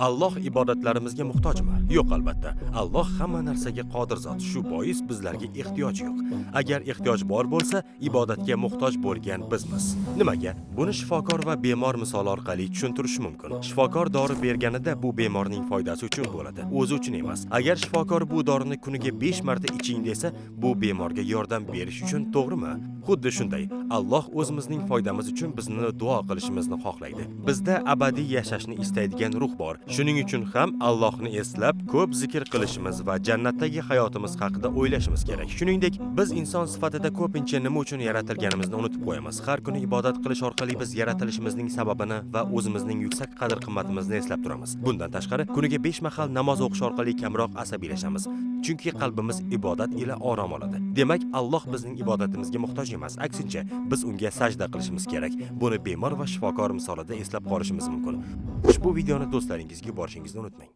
Alloh ibodatlarimizga muhtojmi? Yo'q, albatta. Alloh hamma narsaga qodir zot. Shu bois bizlarga ehtiyoji yo'q. Agar ehtiyoj bor bo'lsa, ibodatga muhtoj bo'lgan bizmiz. Nimaga? Buni shifokor va bemor misoli orqali tushuntirish mumkin. Shifokor dori berganida bu bemorning foydasi uchun bo'ladi, o'zi uchun emas. Agar shifokor bu dorini kuniga 5 marta iching desa, bu bemorga yordam berish uchun, to'g'rimi? Xuddi shunday, Alloh o'zimizning foydamiz uchun bizni duo qilishimizni xohlaydi. Bizda abadiy yashashni istaydigan ruh bor. Shuning uchun ham Allohni eslab, ko'p zikr qilishimiz va jannatdagi hayotimiz haqida o'ylashimiz kerak. Shuningdek, biz inson sifatida ko'pincha nima uchun yaratilganimizni unutib qo'yamiz. Har kuni ibodat qilish orqali biz yaratilishimizning sababini va o'zimizning yuksak qadr-qimmatimizni eslab turamiz. Bundan tashqari, kuniga 5 mahal namoz o'qish orqali kamroq asabiylashamiz. Chunki qalbimiz ibodat ila orom oladi. Demak, Alloh bizning ibodatimizga muhtoj emas. Aksincha, biz unga sajda qilishimiz kerak. Buni bemor va shifokor misolida eslab qolishimiz mumkin. Ushbu videoni do'stlaringizga yuborishingizni unutmang.